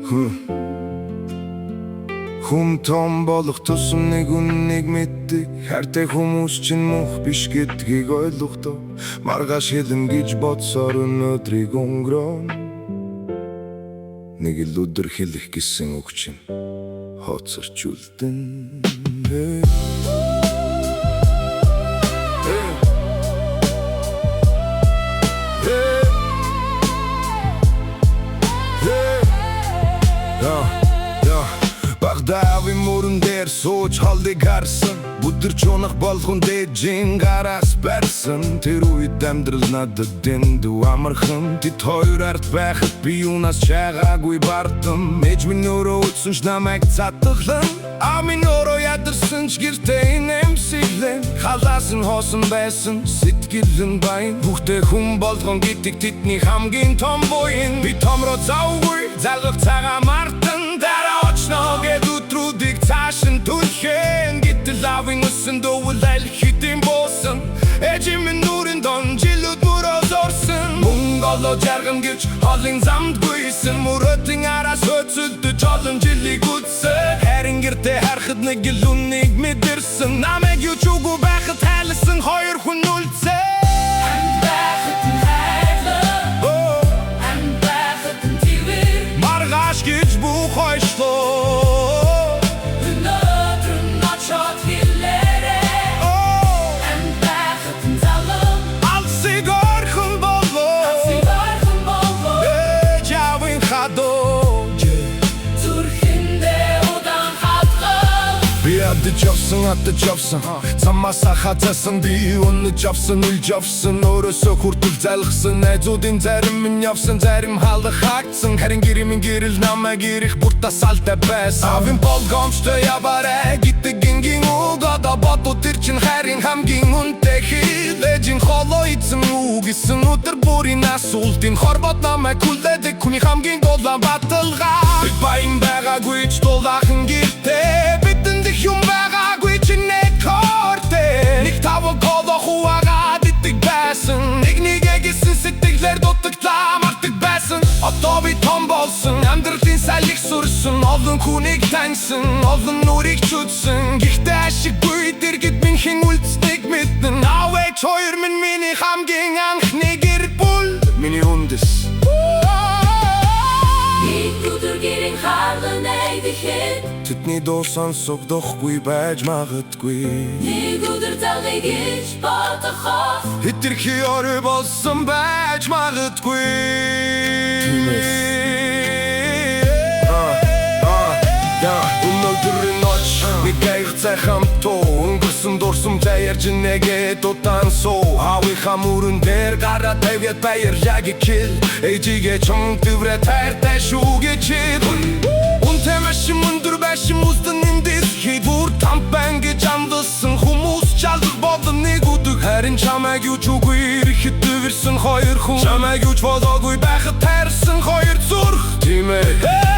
Хм. Хүн том болох тусам нэг үнэнийг мэддэг. Хайртай хүмүүс чинь мөнх биш гэдгийг ойлгохдоо. Маргааш хэлнэ гэж бодсоор өнөөдрийг өнгөрөөнө. Нэг л өдөр хэлэх гэсэн үг чинь хоцорч үлдэнэ. Hey. Hey. Hey. Hey. Yeah, yeah. Багада аавын мөрөн дээр сууж холыг харсан. Бүдэрч унах болгон дээжийн гараас барьсан. Тэр үед амьдрал надад дэндүү амархан. Тэд хоёр ард байхад би юунаас ч айгаагүй бардам. Ээж минь өөрөө үдсэн ч намайг цатгалан, аав минь өөрөө ядарсан ч гэртээ инээмсэглэн. Халаасан нь хоосон байсан, сэтгэл нь баян. Хүүхдээ хүн болгон гэдэг тэдний хамгийн том буян. Би томроод завгүй залгах цагаа мартан. Дараа очно гээд өдрүүдийг цааш нь түлхэн. Гэтэл аавын үсэнд өвөл аль хэдийн буусан, Ээжийн минь нүүрэнд он жилүүд мөрөө зурсан. Мөнгө олоо жаргана гэж холын замд гүйсэн. Мөрөөдлийн араас хөөцөлдөж олон жилийг үзсэн. Харин гэртээ харахад нэг л үнэнийг мэдэрсэн: Намайг юу ч үгүй байхад хайрласан хоёр хүн үлдсэн. Амьд байхад нь хайрлан, Oh, амьд байхад нь тэвэр. Маргааш гэж бүх хойшлоо. Өнөөдөр нь очоод хэлээрэй. Oh, Амьд байхад нь зовлон, Алсыг орхон болоо. алсыг ойрхон болов. Ээж аавын хадуу. Зүрхэндээ удаан хадгал. Би ядаж явсан, атаж явсан, замаасаа хазаасан. Би унаж явсан, үлж явсан, өөрөөсөө хүртэл залгасан. Найзуудын зарим нь явсан, зарим халах хаагдсан. Харин гэрийн минь гэрэл намайг ирэх бүр тасалтай байсан. Аавын болгоомжтой яваарай гэдэг энгийн үг одоо бодвол тэр чинь хайрын хамгийн үнэтэй хэл. Ээжийн хоолоо идсэн үү гэсэн өдөр бүрийн асуултын хорвоод намайг хүлээдэг хүний хамгийн дулаан баталгаа. Бид баян байгаагүй ч дулаахан гэртэй. Бидэнд их юм байгаагүй ч нэг хортой. Нэг таваг хоолоо хуваагаад иддэг байсан. Нэг нэгээ гэсэн сэтгэлээр дутагдлаа мартдаг байсан. Одоо би том болсон, амьдралын салхи сөрсөн. Олон хүнийг таньсан, олон нүрийг ч үзсэн. Гэхдээ ашиггүй дэргэд минь хэн үлдсэнийг мэднэ. Аав ээж хоёр минь миний хамгийн анхны гэр бүл. Миний үндэс. Нэг өдөр гэрийн харган эвдэхэд, Тэдний дуу сонсогдохгүй байж магадгүй. нэг өдөр залгая гэж бодохоос Хэтэрхий орой болсон байж магадгүй. Өнөөдөр нь оч нэг аяг цай хамт уу. Өнгөрсөн дурсамжаа ярьж нэгээд удаан суу. Аавынхаа мөрөн дээр гараа тавиад баярлаа гэж хэл. Ээжигээ чамд дэврээ тайртай шүү гэж хэл. Үнэтэй машин, өндөр байшин, үздэн энэ дэлхийд бүр тамт байна гэж андалсан хүмүүс чалдаг болон нэг өдөр. Харин чамайг юу ч үгүй ирэхэд дэвэрсэн хоёр хүн, чамайг юу ч болоогүй байхад хайрсан хоёр зүрх. Тийм ээ.